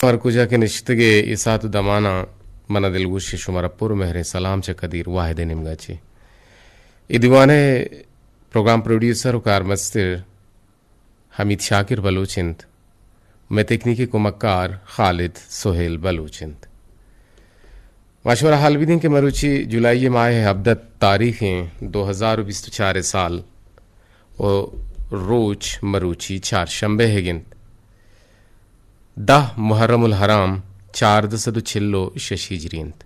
ہر کجا کہ نشتگے اے ساعت و دمانا منا دلگوشی شمارا پر مہریں سلام چہ قدیر واحد نیمگا چی۔ اے دیوانے پروگرام پروڈیوسر و کارمستر حمید شاکر بلوچ انت۔ مئے تکنیکی کمکار خالد سہیل بلوچ انت۔ ما شمارا حال بدیں کہ مروچی جولائی ماہ ہبدہ تاریخیں دو ہزار و بیست و چار سال و روچ مروچی چارشنبہ ئیگ انت۔ دہ محرم الحرام چاردہ سد و چل و شش ہجری انت۔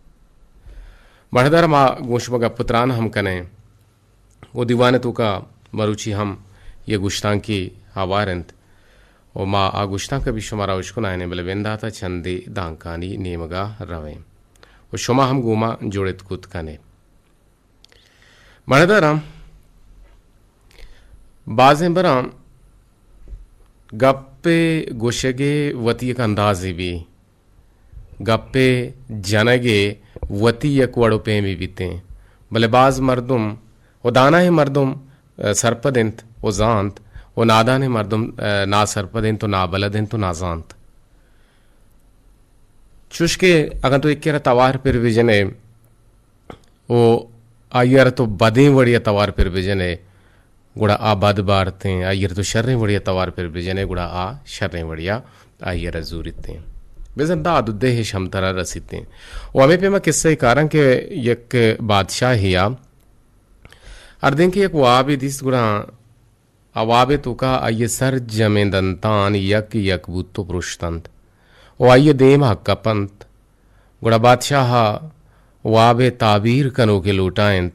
مڑدار ما گوں شما گپ و تران ہم کنیں۔ و دیوان ء توکا مروچی ہم یک گشتانکے ہوار انت و ما آ گشتانک ء بھی شمارا اشکنائینیں، بلے بندات ء چندے دانکانی نیمگا رویں و شما ہم گوما جڑت کت کنے۔ مڑداراں، بازیں براں گپ ء گوشگ ء وتی یک اندازے بی۔ گپے جنگ ء وتی یک وڑ و پیمے بیتیں، بلے باز مردم و دانائیں مردم، ء، سرپد انت و زانت و نادانیں مردم، ء، ناسرپد انت و نابلد انت و نازانت۔ چوش کہ اگاں تو یکے را توار پر بجنے، و آئی ء را تو بدیں وڑے ء توار پر بجنے، گڑا آ بد بارتیں، آئی ء را تو شریں وڑے ء توار پر بجنے، گڑا آ شریں وڑے ء آئی ء را زوریتیں۔ بزاں داد و دہش ہم ترا رسیتیں۔ و ہمے پیما قصہ ء کاراں کہ یک بادشاہے ء ہردیں کہ یک وابے دیست، گڑا آ واب ء توکا آئی ء سرجمیں دنتان یک یک بوت و پرشتنت و آئی ء دیم ء کپنت۔ گڑا بادشاہ ء واب ء تعبیر کنوکے لوٹائینت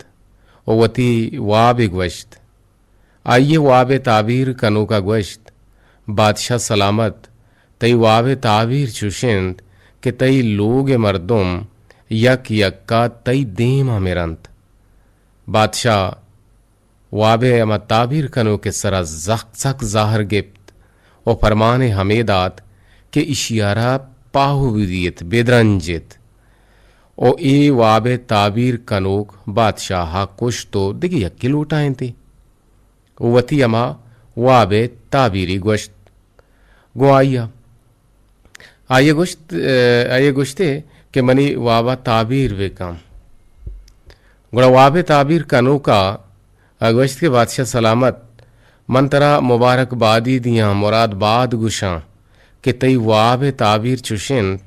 و وتی واب ء گوشت۔ آئی ء واب ء تعبیر کنوک ء گوشت، بادشاہ سلامت، تئی واب ء تعبیر چوش انت کہ تئی لوگ ء مردم یک یک ء تئی دیم ء مرنت۔ بادشاہ واب ء ہما تعبیر کنوک ء سرا زخ-، سک زہر گپت و پرمانے ہمے دات کہ ایشی ء را پاہو بدیت، بدرنجت و اے واب ء تعبیر کنوک بادشاہ ء کشت و دگہ یکے لوٹائینتی و وتی ہما واب ء تعبیری گوشت۔ گوں آئی ء آئی ء گوشت، آئی ء گوشتے کہ منی واب ء تعبیر بہ کن۔ گڑا واب ء تعبیر کنوک ء گوشت کہ بادشاہ سلامت، من ترا مبارک بادی دیاں، مراد باد گوشاں کہ تئی واب ء تعبیر چوش انت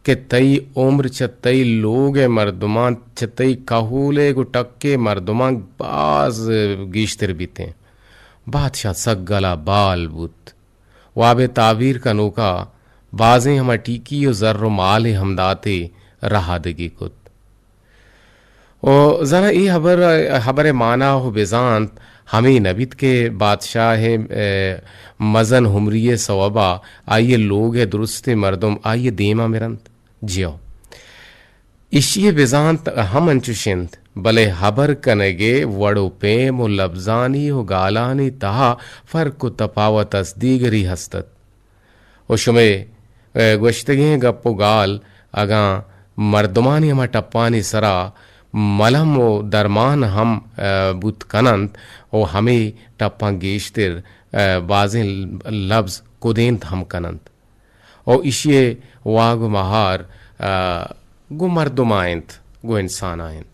کہ تئی عمر چہ تئی لوگ ء مردمان، چہ تئی کہول ء گوں ٹک ء مردمان باز گیشتر بیتیں۔ بادشاہ سک گل ء بال بوت۔ واب ء تعبیر کنوکا بازیں ہما ٹیکی و زر و مالے ہم داتے رہادگی کت۔ و زاناں اے ہبر، ہبر ء مانا و بزانت ہمے نہ بیت کہ بادشاہ ء، ء، مزن ہمری ء سوبا آئی ء لوگ ء درستیں مردم آئی ء دیما مرنت۔ جیو۔ ایشی ء بزانت ہم انچش انت، بلے ہبر کنگ ء وڑ و پیم و لبزانی و گالانی تہا فرق و تپاوت است، دیگری ہست ات۔ و شمئے، ء، گوشتگیں گپ و گال اگاں مردمانی ہما ٹپانی سرا ملہم و درمان ہم، ء، بوت کن انت و ہمے ٹپاں گیشتر، ء، بازیں لبز کدینت ہم کن انت۔ و ایشی ء واگ و مہار، ء، گوں مردماں انت، گوں انساناں انت۔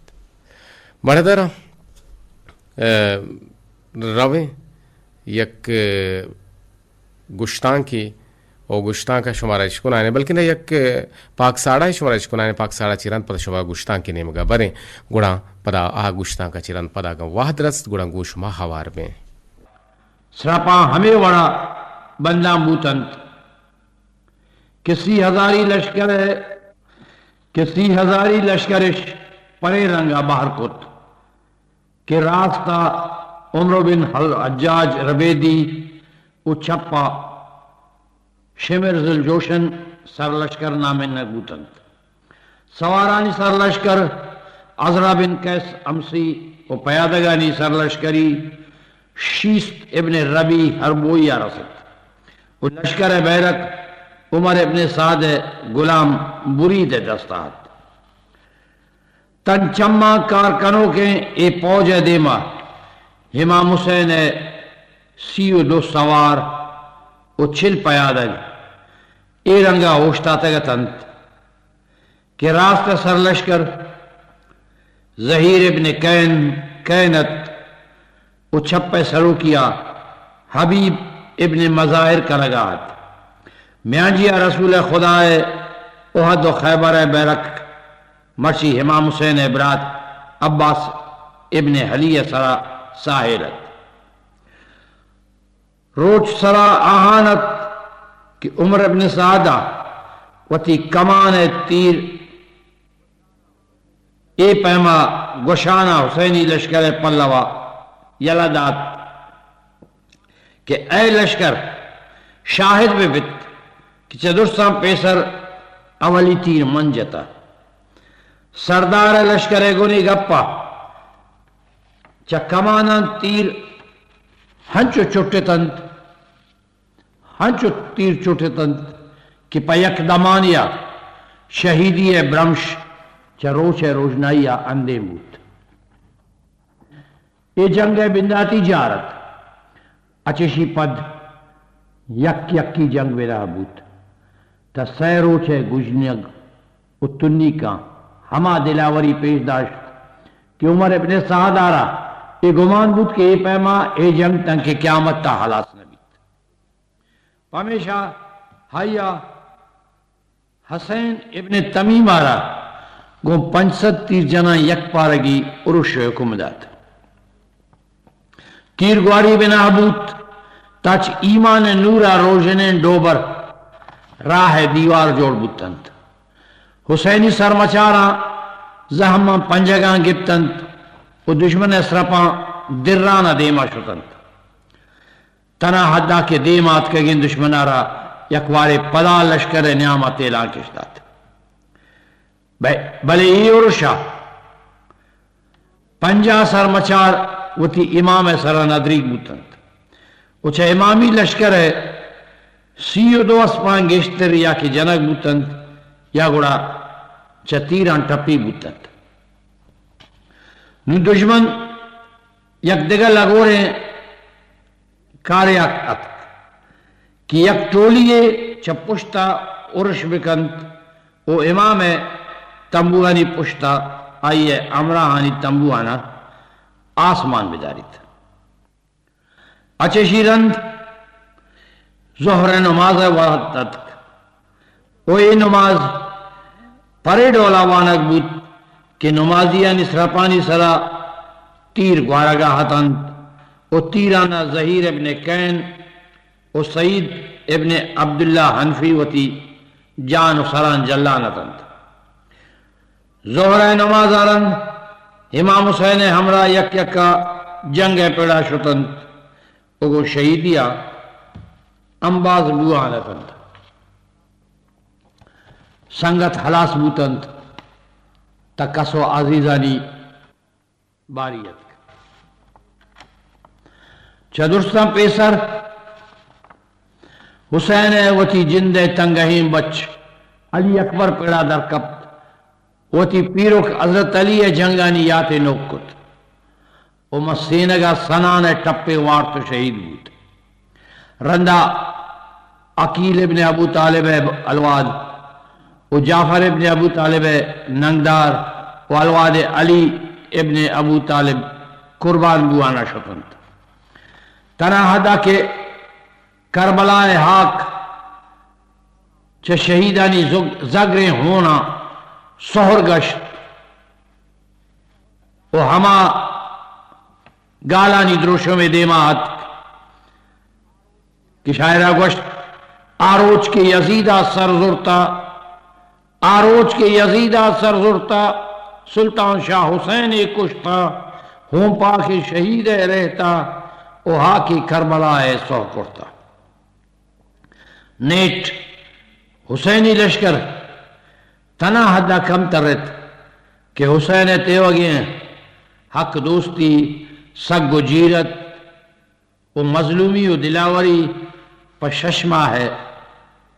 مڑداراں، ء، رویں یک، ء، گشتانکے و گشتانک ء شمارا اشکنائیں، بلکن یک، ء، پاک ساڑا شمارا اشکنائیں، پاک ساڑا چہ رند پدا شما گشتانکے نیمگا بریں، گڑا پدا آ گشتانک ء چہ رند پدا اگاں وہد رست، گڑا گوں شما ہوار بیں۔ سرپاں ہمے وڑا بندان بوت انت کہ سی ہزاری لشکر ء، کہ سی ہزاری لشکرش پرے رنگا بہر کت کہ راستا عمرو بن حل-، حجاج ربیدی و چپا شمر ذوالجوشن سرلشکر نامینگ بوت انت۔ سوارانی سرلشکر عزرا بن قیس امسی و پیادگانی سرلشکری شیست ابن ربی حربوئی ء رست و لشکر ء بیرک عمر ابن سعد ء غلام برید ء دست ء ات۔ تن چماں کار کنوکیں اے پوج ء دیما امام حسین ء سی و دو سوار و چل پیادگ اے رنگا اوشتاتگ اتنت کہ راست ء سرلشکر زہیر ابن کین، کین ات و چپ ء سروکیا حبیب ابن مظاہر کنگا ات۔ میانجیا رسول خدا ء احد و خیبر ء بیرک مرچی امام حسین ء برات عباس ابن علی ء سرا ساحر ات۔ روچ سرا آہان ات کہ عمر ابن سعد ء وتی کمان ء تیر اے پیما گوشان ء حسینی لشکر ء پلوا یلہ دات کہ اے لشکر، شاہد بہ بیت کہ چہ درساں پیسر اولی تیر من جتہ۔ سردار ء لشکر ء گوں اے گپ ء چہ کماناں تیر ہنچو چٹتنت، ہنچو تیر چٹتنت کہ پہ یک دمانیا شہیدی ء برمش چہ روچ ء روژنائی ء اندیم بوت۔ اے جنگ ء بنداتی جار ات۔ اچشی پد یک یکی جنگ بنا بوت۔ تا سئے روچ ء گژنگ و تنیکاں ہما دلاوری پیش داشت کہ عمر ابن سعد ء را اے گمان بوت کہ اے پیما اے جنگ تنکہ قیامت تا ہلاس نہ بیت۔ پمیشا آئیا حسین ابن تمیم ء را گوں پنچ سد تیر جناں یک پارگی ارش ء حکم دات۔ تیر گواری بنا بوت، تاچ ایمان ء نور ء روژنیں ڈوبر راہ ء دیوار جوڑ بوتنت۔ حسینی سرمچاراں زہماں پنجگاں گپتنت و دژمن ء سرپاں دران ء دیما شتنت۔ تنا حدا کہ دیم آتکگیں دشمن ء را یک وارے پدا لشکر ء نیام ء تیلانکش دات۔ بہ-، بلے اے ارش ء پنجاہ سرمچار وتی امام ء سرا ندریگ بوتنت و چہ امامی لشکر ء سی و دو اسپاں گیشتر یا کہ جنگ بوتنت یا گڑا چہ تیراں ٹپی بوتنت۔ نوں دژمن یک دگہ لگوریں کارے ات-، اتک کہ یک ٹولی یے چہ پشت ء ارش بکنت و امام ء تمبوانی پشت ء آئی ء ہمراہانی تمبوان ء آسمان بداریت۔ اچشی رند ظہر ء نماز ء وہد اتک و اے نماز پرے ڈولا وانگ بوت کہ نمازیانی سرپانی سرا تیر گوارگا اتنت و تیرانا زہیر ابن کین و سعید ابن عبداللہ حنفی وتی جان و سران جلان اتنت۔ ظہر ء نماز ء رند امام حسین ء ہمراہ یک یکا جنگ ء پڑا شتنت و گوں شہیدی ء امباز بوان اتنت۔ سنگت ہلاس بوتنت، تا کس و عزیزانی باری اتک۔ چہ درستاں پیسر حسین ء وتی جند ء تنگہیں بچ علی اکبر پڑا در کپت، وتی پیرک حضرت علی ء جنگانی یات ء نوک کت و ماں سینگ ء سنان ء ٹپے وارت و شہید بوت۔ رندا عقیل ابن ابو طالب ء الواد و جعفر ابن ابو طالب ء ننگدار و الواد علی ابن ابو طالب قربان بوانا شتنت۔ تنا حدا کہ کربلا ء ہاک چہ شہیدانی زگ-، زگریں ہوناں سہر گشت و ہما گالانی دروشم ء دیما اتک کہ شاعرا گوشت، آ روچ کہ یزیدا سر زرتا، آ روچ کہ یزیدا سر زرتا، سلطان شاہ حسین ء کشتا، ہون پاک شہید ء رہتا و ہاک کربلا ء سہر کرتا۔ نیٹ حسینی لشکر تنا حدا کم ترت کہ حسین ء تیوگیں حق دوستی، سگ و جیرت و مظلومی و دلاوری پہ شش ماہ ء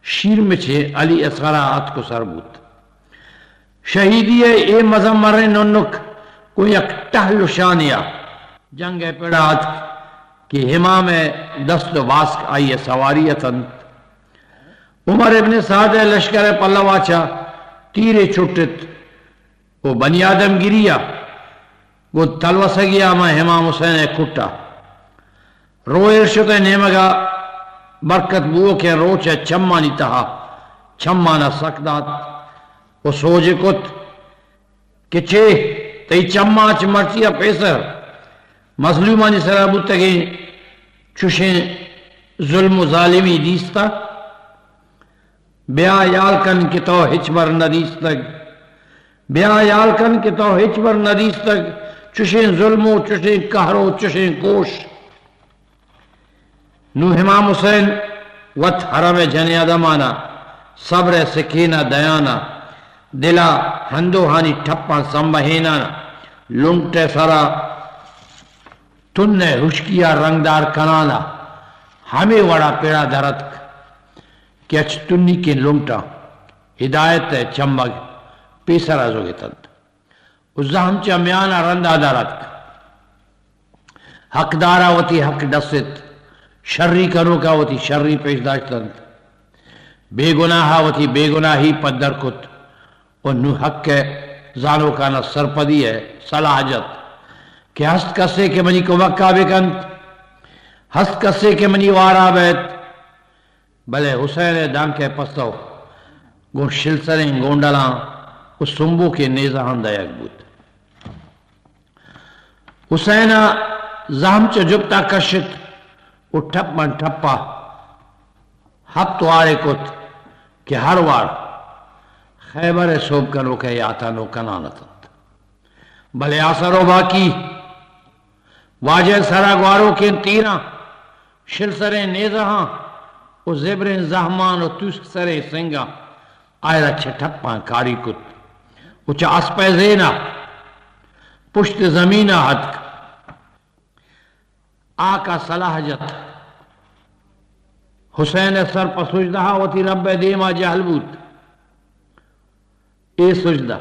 شیرمچیں علی اصغر ء اتک و سر بوت۔ شہیدی ء اے مزمریں ننک گوں یک ٹہل و شانے ء جنگ ء پڑا اتک کہ امام ء دست و باسک آئی ء سواری اتنت عمر ابن سعد ءِ لشکر ءِ پلوا چہ تیرے چٹت و بنی آدم گری ءَ گوں تلوسگی ءَ ماں امام حسین ءِ کٹ ءَ رو ایر شت ءِ نیمگ ءَ برکت بوؤکیں روچ ءِ چمانی تہا چماں سک دات و سوج کت کہ چے تئی چماں چہ مرچی ءَ پیسر مظلومانی سرا بوتگیں چشیں ظلم و ظالمی دیستہ؟ بیا یال کن کہ تو ہچبر نہ دیستگ۔ بیا یال کن کہ تو ہچبر نہ دیستگ چشیں ظلم و چشیں قہر و چشیں کوش۔ نوں امام حسین وت حرم ءِ جنیں آدماناں صبر ءِ سکین ءَ دیان ءَ دل ءَ ہندوہانی ٹپاں سمبہینان ءَ لنٹ ءِ سرا تن ءِ ہشکی ءَ رنگدار کنان ءَ ہمے وڑا پڑا در اتک کہ اچ تنیکیں لنٹاں ہدایت ءِ چمگ پیسرا زگتنت و زہم چہ میان ءَ رندا در اتک۔ حقدار ءَ وتی حق ڈست، شری کنوک ءَ وتی شری پیش داشتنت، بے گناہ ءَ وتی بے گناہی پدر کت و نوں حق ءِ زانوکان ءَ سرپدی ءِ صلاح جت کہ ہست کسے کہ منی کمک ءَ بکنت، ہست کسے کہ منی وار ءَ بیت۔ بلے حسین ءِ دانک ءِ پسو گوں شلسریں گونڈلاں و سمبوکیں نیزہاں دئیگ بوت۔ حسین ءَ زہم چہ جپت ءَ کشت و ٹپ من ٹپ ءَ ہپت وارے کت کہ ہر وار خیبر ءِ سوب کنوک ءِ یات ءَ نوں کنان اتنت۔ بلے آسر و باقی واجہ ءِ سرا گواروکیں تیراں، شلسریں نیزہاں و زبریں زہمان و توسک سریں سنگاں آئرا چہ ٹپاں کاری کت و چہ اسپ ءِ زین ءَ پشت زمین ءَ اتک۔ آکا صلاح جت۔ حسین ءِ سر پہ سجدہ ءَ وتی رب ءِ دیما جہل بوت۔ اے سجدہ،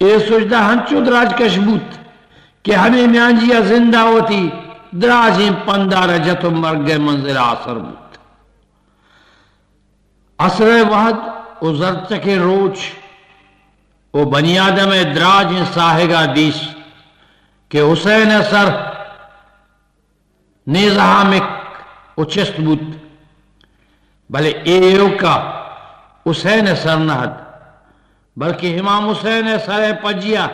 اے سجدہ ہنچو دراج کش بوت کہ ہمے میانجی ءَ زند ءَ وتی دراجیں پندار ءَ جت و مرگ ءِ منزل ءَ آسر بوت۔ عصر ءِ وہد و زرتکیں روچ و بنی آدم ءِ دراجیں ساہگ ءَ دیست کہ حسین ءِ سر نیزہ ءَ مک و چست بوت، بلے اے ایوک ءَ حسین ءِ سر نہ ات، بلکیں امام حسین ءِ سر ءِ پجی ءَ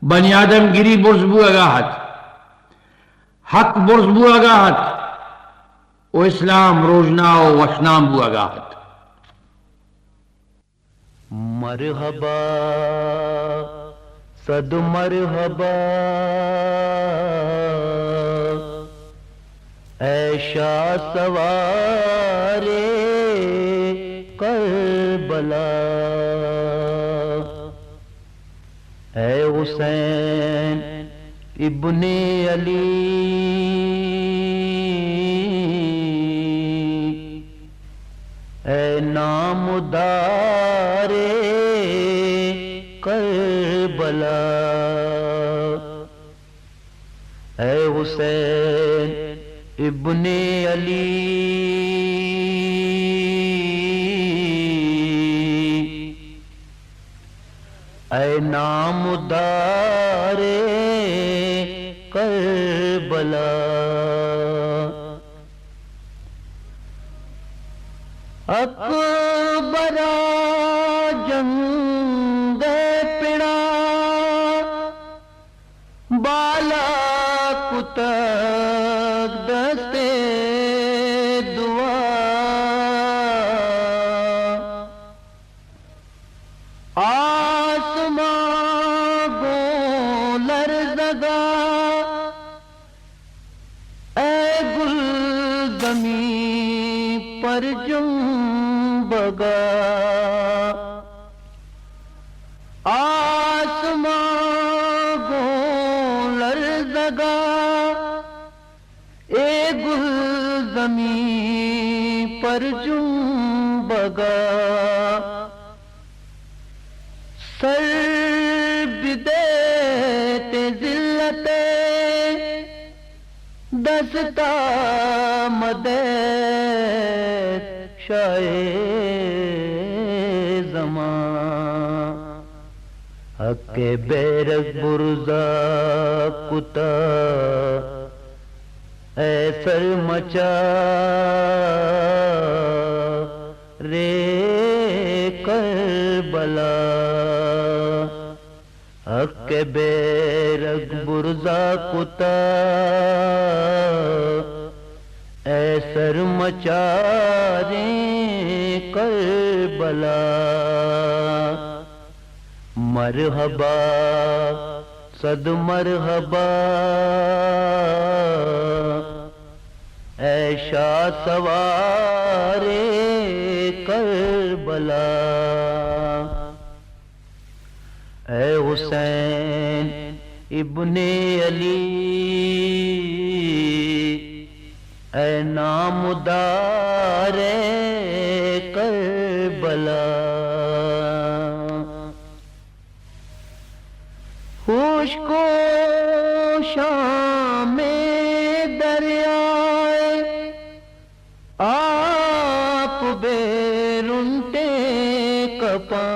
بنی آدم گری برز بوہگ ءَ ات، حق برز بوہگ ءَ ات و اسلام روژنا و وشنام بوہگ ءَ ات۔ مرحبا، صد مرحبا، اے شاہ سوار کربلا، اے حسین ابن علی، اے نامدار کربلا، اے حسین ابن علی، اے نامدار کربلا۔ اکبر ءَ جنگ ءِ پڑا بالا کتگ دست ءِ دعا۔ آسمان گوں لرزگا، اے گلدمی پر جنبگا۔ آسمان گوں لرزگا، اے گلدمی پر جنبگا۔ سر بدیت ذلت ءِ دستا، مدیت شاہ زمان، حق ءِ بیرگ برزا کتا، اے سرمچارے کربلا۔ حق ءِ بیرگ برزا کتا، اے سرمچاریں کربلا۔ مرحبا، صد مرحبا، اے شاہ سواریں کربلا۔ اے حسین ابن علی، اے نامدار کربلا۔ ہوش کو شام دریائے آپ بیرون ٹے کپاں۔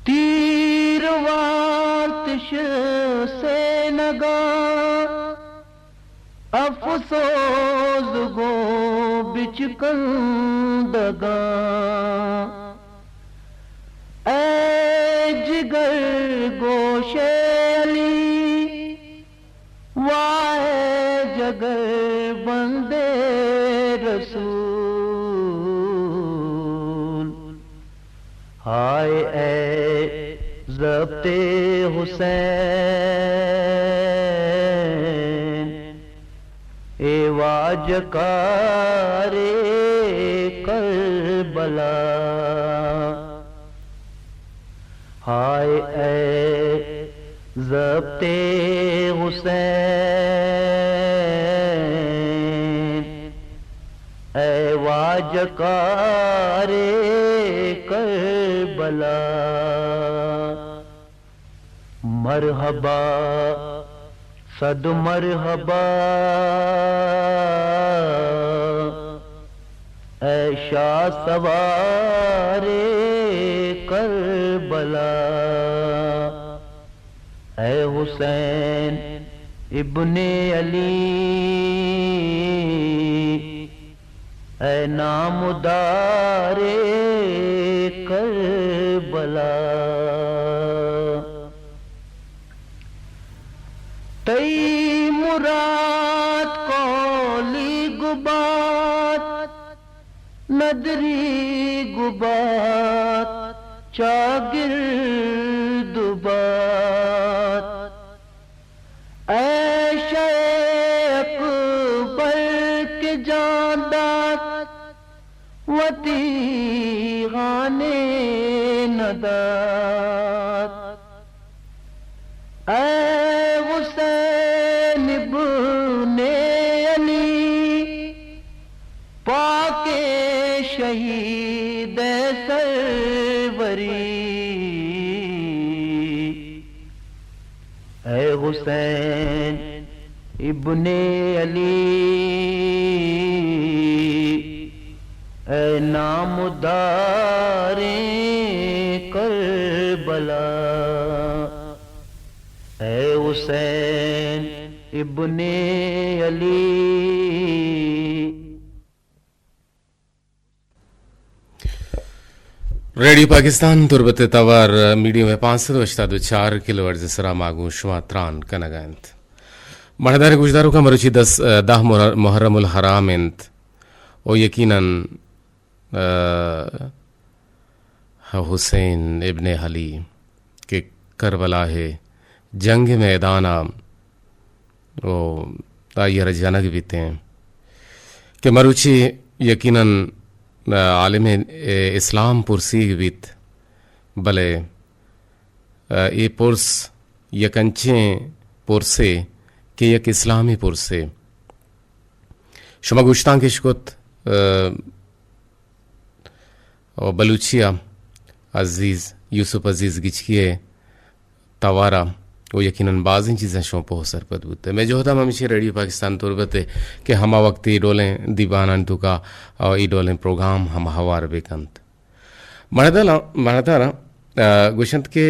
تیر وارتش سینگا، افسوز گوں بچکندگاں۔ اے جگر گوش علی، وائے جگر بندے رسول۔ ہائے اے ضبط حسین، اے واجہ کار کربلا۔ ہائے اے ضبط حسین، اے واجہ کار کربلا۔ مرحبا، صد مرحبا، اے شاہ سواریں کربلا۔ اے حسین ابن علی، اے نامدار کربلا۔ تئی مراد کولی گبات، ندری گبات، چاگرد بات۔ اے شے اکبر کہ جان دات، وتی غانے نہ دات۔ اے حسین ابن علی، پاکیں شہید سروری۔ اے حسین ابن علی، اے نامداریں کربلا۔ اے حسین ابن علی۔ ریڈیو پاکستان تربت ءِ توار میڈیم ویو پانچ سد و ہشتاد و چار کلو ہرٹز ءِ سرا ما گوں شما تران کنگ ءَ انت۔ مہدار گوشداروکاں، مروچی دس، دہ مہر-، محرم الحرام انت و یقیناً، آ، حسین ابن علی کہ کربلا ءِ جنگ ءِ میدان ءَ و آئی ءَ را جنگ بیتیں کہ مروچی یقیناً، آ، عالم اسلام پرسیگ بیت، بلے، آ، اے پرس یک انچیں پرسے کہ یک اسلامی پرسے۔ شما گوشتانک اش کت، آ، و بلوچی ءَ عزیز یوسف عزیز گچکی ءِ توار ءَ و یقیناً بازیں چیزاں شما پوہ سرپد بوت۔ مئے جہد ہم ہمیشی ریڈیو پاکستان تربت ء کہ ہما وقت اے ڈولیں دیوانانی توکا، آ، اے ڈولیں پروگرام ہم ہوار بہ کنت۔ مڑداراں، مڑداراں، آ، گوشنت کہ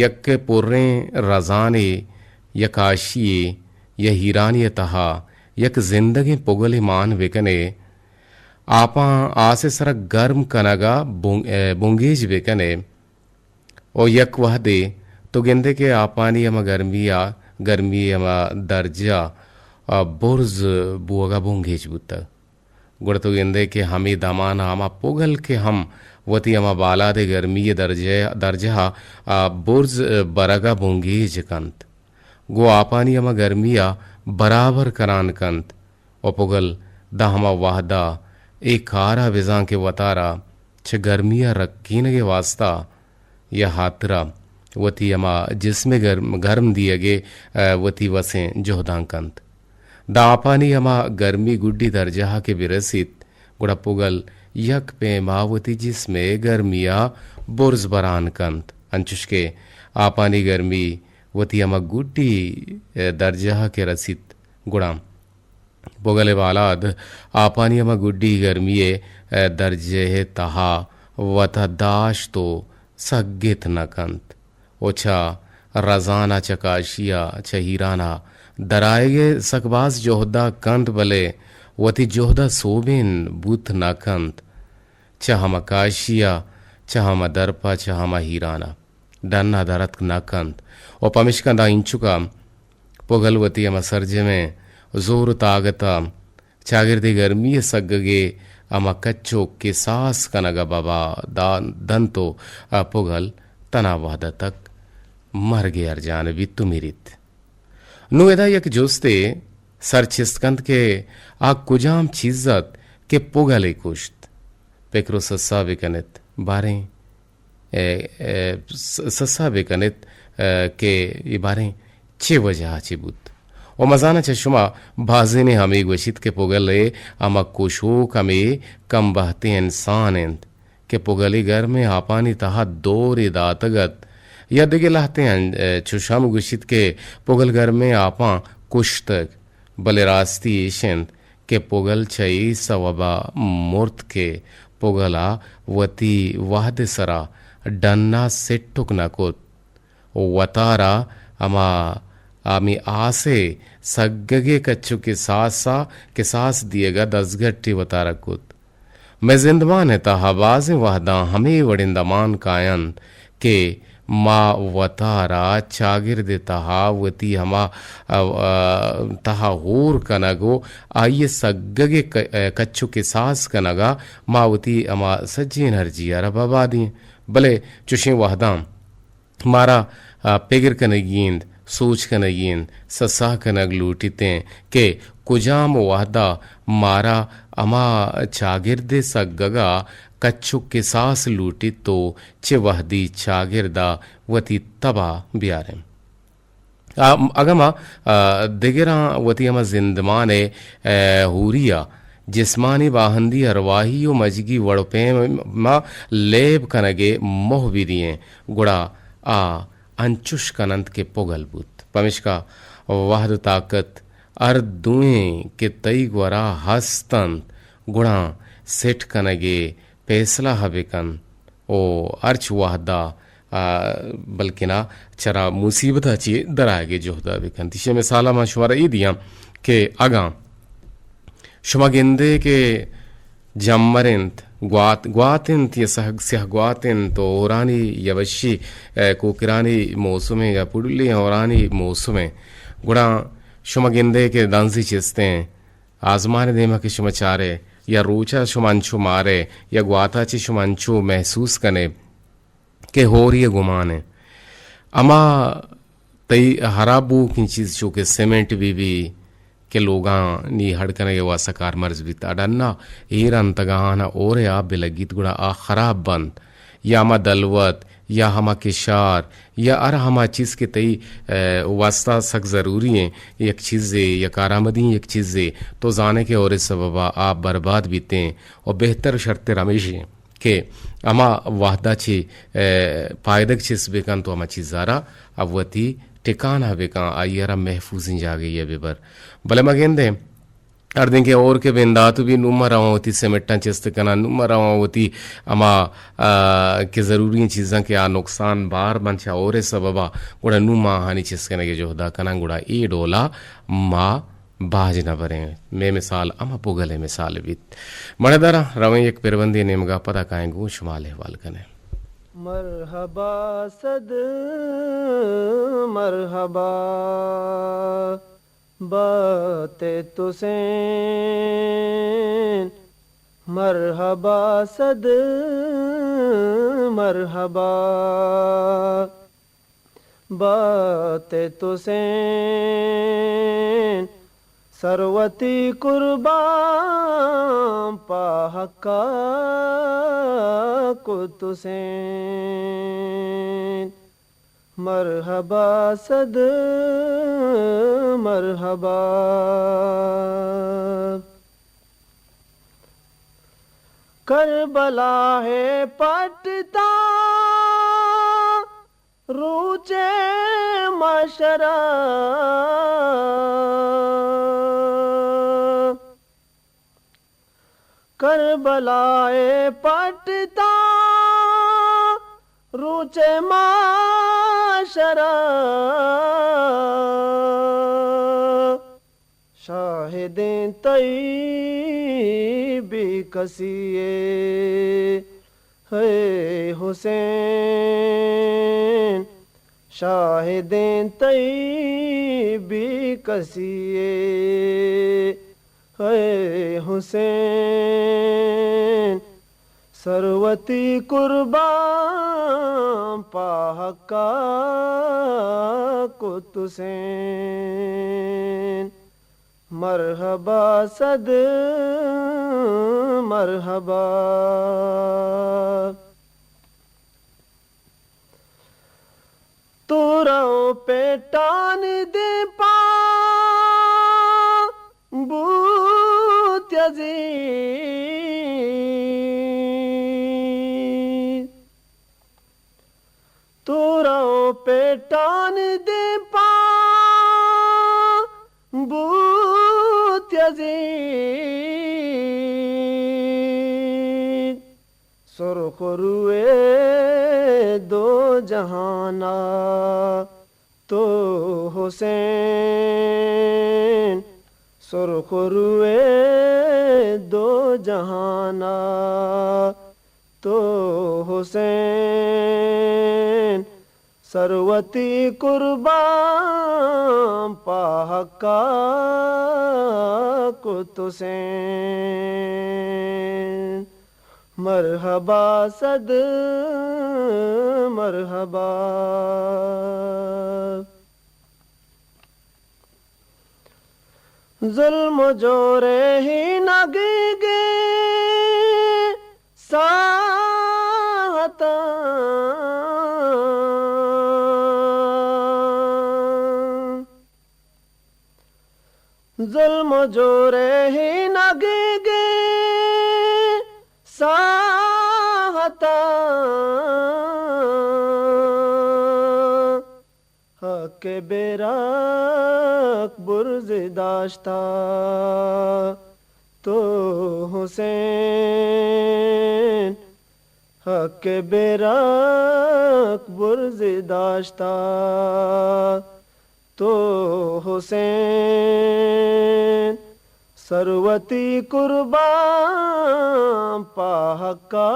یک پریں رزانے، یک آشیے، یا ہیرانی تہا یک زندگیں پگلے مان بکنے، آپاں آس ء سرا گرم کنگا بن-، آ، بنگیج بکنے، و یک وہدے تو گندے کہ آپانی ہما گرمی ء، گرمی ء ہما درجہ ء برز بوگ ء بنگیج بوتگ۔ گڑا تو گندے کہ ہمے دمان ء ہما پگل کہ ہم وتی ہما بالاد ء گرمی ء درجہ، درجہ ء برز برگ ء بنگیج کنت، گوں آپانی ہما گرمی ء برابر کنان کنت۔ و پگل داں ہما وہدا اے کارا بزاں کہ وتارا چہ گرمیا رکینگے واسطہ یا ہاترا وتی ہما جسمے گرم، گرم دیگے، آ، وتی وسیں جہداں کنت۔ داں آپانی ہما گرمی گڈی درجہا کہ برسیت، گڑا پگل یک پیما وتی جسمے گرمیا برز بران کنت، انچوش کہ آپانی گرمی وتی ہما گڈی، آ، درجہا کہ رسیت، گڑا پگل ء بالاد آپانی ہما گڈی گرمی ء درجہ ء تہا وتا داشت و سگت نہ کنت و چہ رزان ء چہ کاشی ء چہ ہیران ء درآیگ ء سک باز جہد ء کنت، بلے وتی جہد ء سوبین بوت نہ کنت۔ چہ ہما کاشی ء، چہ ہما درپ ء، چہ ہما ہیران ء ڈن ء در اتک نہ کنت و پمشکا داں اینچکا پگل وتی ہما سرجمیں زور و تاگت ء چاگردے گرمی ء سگگے ہما کچ و کساس کنگ ء ببا دا-، دنت و پگل تنا وہد ء تک مرگ ء ہر جانبی تو میریت۔ نوں ادا یک جستے سر چست کنت کہ آ کجام چیز ات کہ پگل ء کشت؟ پکر و سسا بکنت، باریں، اے، اے، س-، سسا بکنت، اے، کہ اے باریں چے وجہ ء چے بوت؟ و مزاناں چہ شما بازینے ہمے گوشیت کہ پگل ء ہما کشوک ہمے کم بہتیں انسان انت۔ کہ پگلی گرمیں آپانی تہا دورے داتگ ات یا دگہ لہتیں ان-، چوش ہم گوشیت کہ پگل گرمیں آپاں کشتگ، بلے راستی ایش انت کہ پگل چہ اے سوبا مرت کہ پگلا وتی وہد سرا ڈنا سٹک نہ کت۔ و وتارا ہما، ہمے آسے سگگے کچو کساسا، کساس دیگا دزگٹی وتارا کت۔ مئے زندمان ء تہا بازیں وہداں ہمے وڑیں دمان کاینت کہ ما وتارا چاگرد ء تہا وتی ہما، ا، ا، تہا ہور کنگ و آئی ء سگگے ک-، ا، کچو کساس کنگا ما وتی ہما سجیں انرجی ء را ببادیں۔ بلے چوشیں وہداں مارا، آ، پگر کنگی انت، سوچ کنگی انت، سسا کنگ لوٹیت انت کہ کجام وہدا مارا ہما چاگرد ء سگگا کچ و کساس لوٹیت و چہ وہدی چاگردا وتی تبا بیاریں۔ آ، اگاں ما، آ، دگراں وتی ہما زندمان ء، آ، ہوری ء جسمانی باہندی ارواہی و مجگی وڑ و پیم ء لیب کنگ ء موہ بدییں، گڑا آ انچش کن انت کہ پگل بوت۔ پمیشکا وہد و طاقت ہر دوئیں کہ تئی گورا ہست انت، گڑا سٹ کنگ ء پیسلہ ء بکن و ہرچ وہدا، آ، بلکنا چرا مصیبتا چی درآیگ ء جہدا بکنت۔ ایشی مثالا من شمارا اے دیاں کہ اگاں شما گندے کہ جمر انت، گوات، گوات انت یا سہگ، سیاہ گوات انت و ہورانی یا وشی، اے، کوکرانی موسم ء یا پڈلی ہورانی موسم ء، گڑا شما گندے کہ دنزی چستیں آزمان ء دیما کہ شما چارے یا روچا شما انچو مارے یا گواتا چہ شما انچو محسوس کنے کہ ہوری ء گمان ء ہما تئی ہراب بوکیں چیز چو کہ سیمنٹ بی بی کہ لوگانی ہڈ کنگ ء واسطہ کارمرز بیت، آ ڈنا ایر انت، اگاں آہانا ہور ء آپ بہ لگیت گڑا آ خراب بنت، یا ہما دلوت یا ہما کشار یا ہر ہما چیز کہ تئی، ء، واسطہ سک ضروری ایں، یک چیزے یا کارآمدیں یک چیزے، تو زانے کہ ہور ء سببا آپ برباد بیتیں و بہتر و شرتر ہمیش ایں کہ ہما وہدا چہ، ء، پائدگ چست بہ کنت و ہما چیزارا وتی ٹکانہ بکن، آئی ءَ را محفوظیں جاگہے ءَ ببر۔ بلے ما گندیں ہردیں کہ ہور کہ بندات بی، نوں ما رواں وتی سمٹاں چست کناں، نوں ما رواں وتی ہما، آ، کہ ضروری چیزاں کہ آ نقصان بار بنت چہ ہور ءِ سبب ءَ، گڑا نوں ما آہانی چست کنگ ءِ جہد ءَ کناں، گڑا اے ڈول ءَ ما باج نہ بریں۔ مئے مثال ہما پگل ءِ مثال بیت۔ مڑداراں، رویں یک پربندے نیمگ ءَ، پدا کائیں گوں شما حال احوال کنیں۔ مرحبا صد مرحبا بات تو سین، مرحبا صد مرحبا بات تو سین، سر وتی قربان پہ حقا کت حسین۔ مرحبا صد مرحبا۔ کربلا ہے پٹتا روچ محشرا، کربلا ءِ پٹتا روچ محشرا، شاہدیں تئی بے کسی ءِ اے حسین، شاہدیں تئی بے کسی ءِ اے حسین، سر وتی قربان پہ حقا کت حسین۔ مرحبا صد مرحبا۔ تو رو پیٹان دے پا بوت عزیز، تو رو پیٹان دے پا بوت عزیز، سرخ روئے دو جہانا تو حسین، سرخ روئے دو جہانا تو حسین، سر وتی قربان پہ حقا کت حسین۔ مرحبا صد مرحبا۔ ظلم و جور ءِ ہینگیگیں ساہتاں، ظلم و جور ءِ ہینگیگیں ساہتاں، حق ءِ بیرک برز داشتا تو حسین، حق ءِ بیرک برز داشتا تو حسین، سر وتی قربان پہ حقا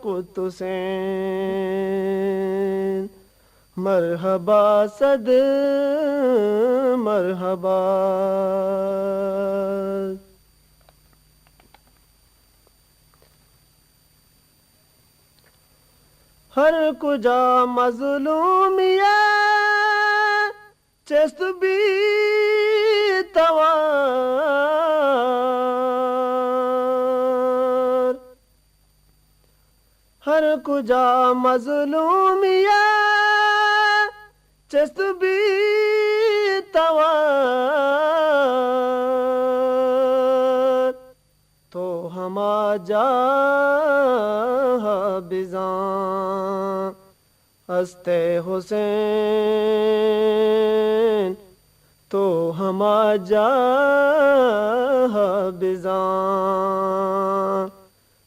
کت حسین۔ مرحبا صد مرحبا۔ ہر کجا مظلومی ءِ چست بیت توار، ہر کجا مظلومی ءِ چست بیت توار، تو ہما جاہ ءَ بزاں ہست ئے حسین، تو ہما جاہ بزاں۔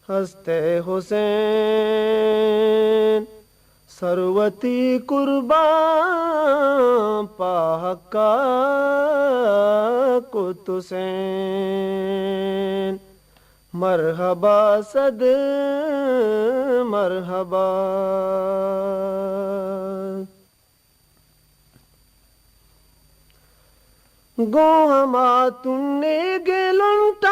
ہست ئے حسین، سر وتی قربان پہ حقا کت حسین۔ مرحبا صد مرحبا۔ گوں ہما تنیگیں لنٹاں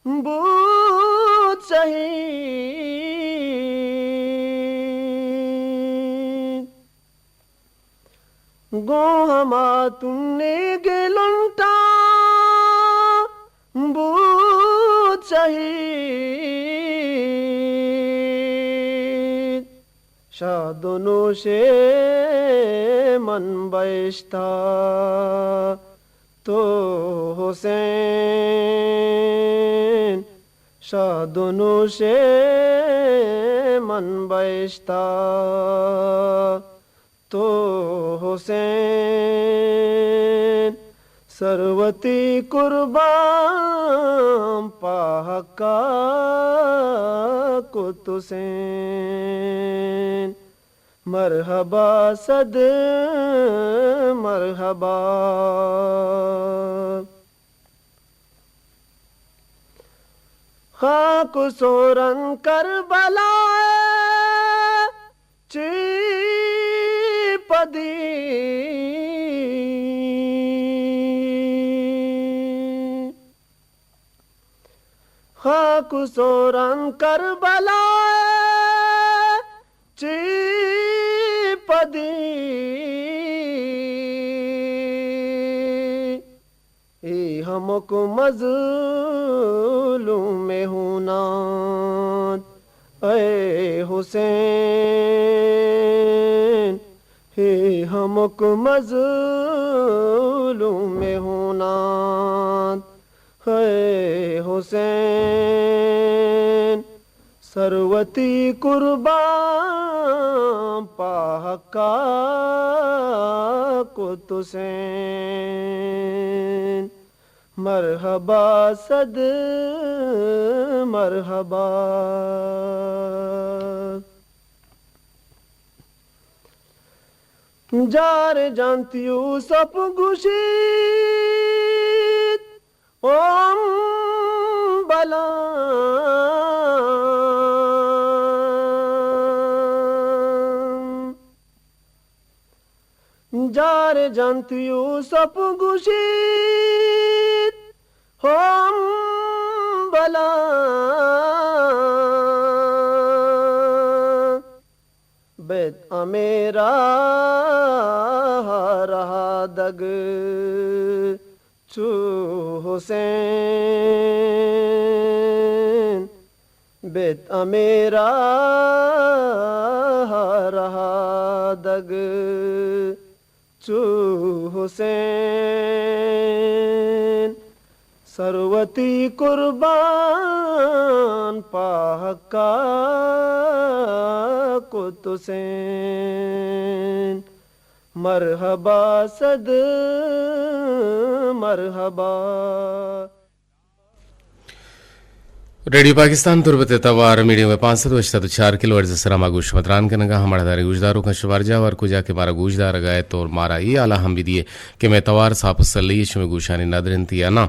بوت شہید۔ گوں ہما تنیگیں لنٹاں بوت شہید۔ شاد و نوشیں من بہشتا تو حسین۔ شاد و نوشیں من بہشتا تو حسین۔ سر وتی قربان پہ حقا کت حسین۔ مرحبا صد مرحبا۔ خاک و سورن کربلا چی پدی۔ خاک و سورن کربلا چی پدی۔ اے ہمک مظلوم ہونات اے حسین۔ اے ہمک مظلوم ہونات اے حسین۔ سر وتی قربان پہ حقا کت حسین۔ مرحبا صد مرحبا۔ جار جنت یوسف گوشیت، او امبلاں۔ جار جنت یوسف گوشیت، او امبلاں۔ بیت ہمے راہ رہادگ چو حسین۔ بیت ہمے راہ رہادگ چو حسین۔ سر وتی قربان پہ حقا کت حسین۔ مرحبا صد مرحبا۔ ریڈیو پاکستان تربت ءِ توار میڈیم ویو پانچ سد و ہشتاد و چار کلو ہرٹز ءِ سرا ما گوں شما تران کنگا۔ ہمڑا داریں گوشداروکاں شمار جاہ و ہر کجا کہ مارا گوشدارگا ات اور مارا اے حالا ہم بدیے کہ مئے توار ساپ و سلہی شمئے گوشانی ندر انت یا نہ۔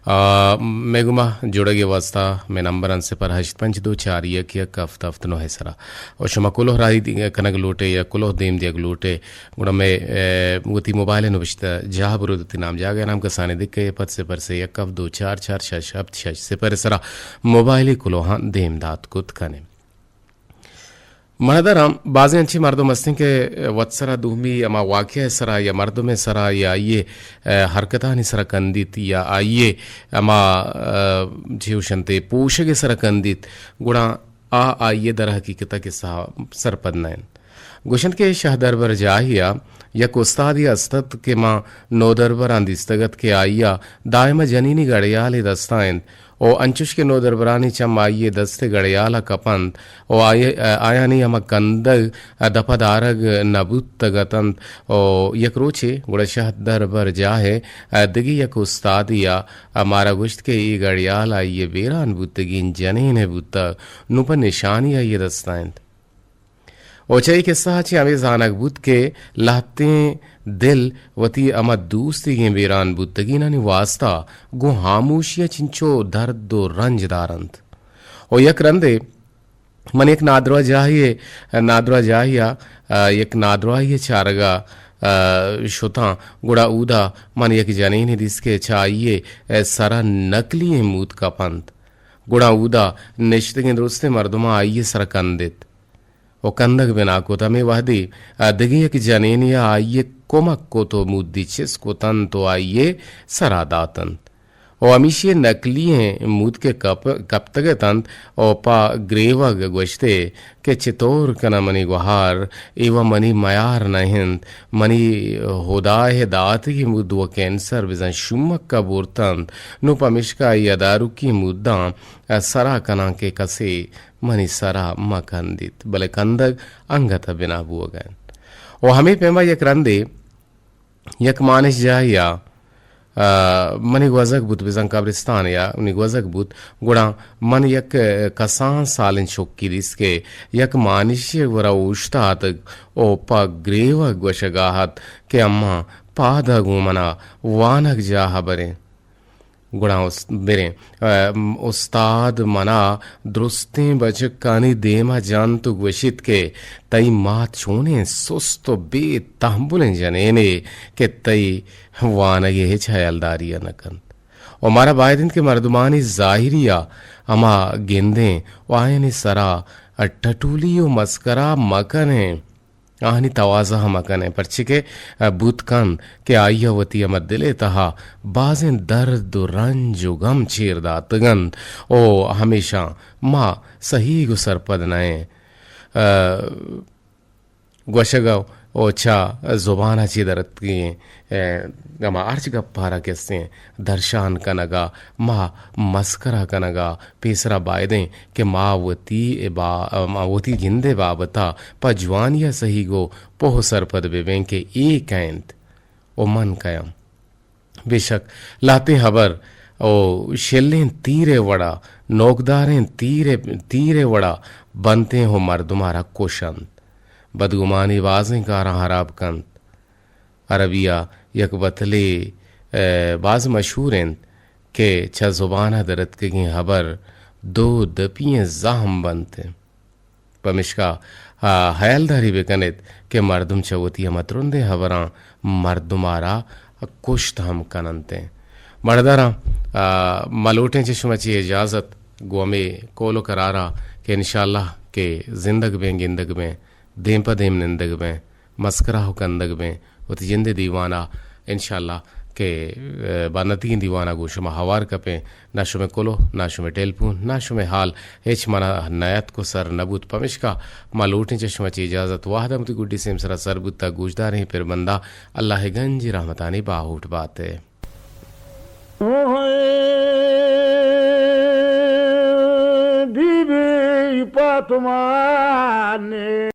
آ، مئے گوما جڑگ ءِ واسطہ مئے نمبر انت صفر ہشت پنچ دو چار یک یک ہفت ہفت نو ءِ سرا۔ و شما کلوہ راہی دی-، کنگ لوٹے یا کلوہ دیم دیگ لوٹے، گڑا مئے، اے، وتی موبائل ءِ نبشتہ جاہ برو، وتی نام جاگہ ءِ نام کسانیں دکہ ءِ پد صفر سے یک ہفت دو چار چار شش ہفت شش صفر ءِ سرا موبائلی کلوہاں دیم دات کت کنے۔ من ءَ دراں بازیں انچیں مردم ہستیں کہ وت سرا دومی ہما واقعہ ءِ سرا یا مردم ءِ سرا یا آئی ءِ، اے، حرکتانی سرا کندیت یا آئی ءِ ہما، اے، چے گوشنت ئے پوشگ ءِ سرا کندیت، گڑا آ آئی ءِ در حقیقت ءَ کسہ ءَ سرپد نہ انت۔ گوشنت کہ شہدربرجاہی ءَ یک استادے است ات کہ ما نودربراں دیستگ ات کہ آئی ءَ دائم ءَ جنینی گڑیالے دست ءَ انت ءُ انچش کہ نودربرانی چم آئی ءِ دست ءِ گڑیال ءَ کپ انت ءُ آئی، آیانی ہما کندگ ءَ دپ ءَ دارگ نہ بوتگ ات انت ءُ یک روچے گڑا شہ دربرجاہ ءِ دگہ یک استادے ءَ مارا گوشت کہ اے گڑیال آئی ءِ بیران بوتگیں جنینے بوتگ، نوں پہ نشانی آئی ءِ دست ءَ انت۔ ءُ چہ اے کسہ ءَ چہ ہمے زانگ بوت کہ لہتیں دل وتی ہما دوستیگیں بیران بوتگینانی واستا گوں ہاموشی ءَ چنچو درد ءُ رنج دارنت۔ ءُ یک رندے من یک نادراہ جاہے، نادراہ جاہے ءَ، آ، یک نادراہی ءِ چارگ ءَ، آ، شتاں، گڑا اودا من یک جنینے دیست کہ چہ آئی ءِ سر ءَ نکلی ئیں موت کپنت۔ گڑا اودا نشتگیں درستیں مردماں آئی ءِ سر ءَ کندت۔ ءُ کندگ بنا کت۔ ہمے وہدے، آ، دگہ یک جنینے ءَ آئی ءِ کمک کت ءُ مودی چست کت انت ءُ آئی ءِ سر ءَ دات انت۔ ءُ ہمیشی ءِ نکلی ئیں مود کہ کپ-، کپتگ ات انت ءُ پہ گریوگ گوشت ئے کہ چتور کناں منی گوہار، اے وَ منی میار نہ انت، منی ہدا ءِ داتگیں مود وَ کینسر بزاں شومک ءَ برت انت، نوں پمیشکا آئی ءَ داروکی موداں سر ءَ کناں کہ کسے منی سر ءَ مہ کندیت، بلے کندگ انگت ءَ بنا بوگ ءَ انت۔ ءُ ہمے پیما یک رندے یک مانشجاہے ءَ، آ، منی گوزگ بوت، بزاں قبرستانے ءَ منی گوزگ بوت، گڑا من یک، آ، کسان سالیں چکے دیست کہ یک مانشی ءِ گورا اوشتاتگ ءُ پہ گریوگ گوشگ ءَ ات کہ اماں پاد ءَ گوں من ءَ وانگجاہ ءَ بریں۔ گڑا اس-، بریں۔ ءُ استاد من ءَ درستیں بچکانی دیم ءَ جنت ءُ گوشیت کہ تئی مات چونیں سست ءُ بے تحملیں جنینے کہ تئی وانگ ءِ ہچ ہیالداری ءَ نہ کنت۔ ءُ مارا باید انت کہ مردمانی ظاہری ءَ ہما گندیں ءُ آیانی سر ءَ ٹٹولی ءُ مسکرا مہ کنیں۔ آہانی توازہ ہم کنیں، پرچے کہ بوت کنت کہ آئی ءَ وتی ہما دل ءِ تہا بازیں درد ءُ رنج ءُ گم چیر داتگ انت ءُ ہمیشاں ما سہیگ ءُ سرپد نہ ایں۔ آ، گوشگ ءَ ءُ چہ زبان ءَ چہ در اتکگیں، آ، ہما ہرچ گپ ءَ را کسیں درشان کنگ ءَ، ما مسکرا کنگ ءَ، پیسرا بائدیں کہ ما وتی با-، ما وتی جند ءِ بابت ءَ پہ جوانی ءَ سہیگ ءُ پوہ ءُ سرپد بہ بیں کہ اے کئے انت ءُ من کئے آں۔ بے شک لہتیں ہبر ءُ شلیں تیر ءِ وڑا، نوکداریں تیر ءِ، تیر ءِ وڑا بنت ایں ءُ مردم ءَ را کش انت۔ بدگمانی بازیں کاراں ہراب کنت۔ عربی ءَ یک بتلے، ءَ، باز مشہور انت کہ چہ زبان ءَ در اتکگیں ہبر دو دپی ئیں زہم بنت انت۔ پمیشکا، آ، ہیالداری بہ کن ات کہ مردم چہ وتی ہما ترندیں ہبراں مردم ءَ را کشت ہم کن انت۔ مڑداراں، آ، ما لوٹیں چہ شما چی اجازت گوں ہمے قول ءُ قرار ءَ کہ انشاءاللہ کہ زندگ بیں، گندگ بیں، دیم پہ دیم نندگ بیں، مسکرا ءُ کندگ بیں، وتی جند ءِ دیوان ءَ انشاءاللہ کہ، ءَ، بانتگیں دیوان ءَ گوں شما ہوار کپیں۔ نہ شمئے کلوہ، نہ شمئے ٹیلیفون، نہ شمئے حال، ہچ منا نیاتک ءُ سر نہ بوت۔ پمیشکا ما لوٹیں چہ شما چہ اجازت، وہد ءَ وتی گڈی سیمسرا سر بوت ءَ گوشداریں پر بنداں اللہ ءِ گنجیں رحمتانی باہوٹ بات ئے۔ بی بی فاطمہ نے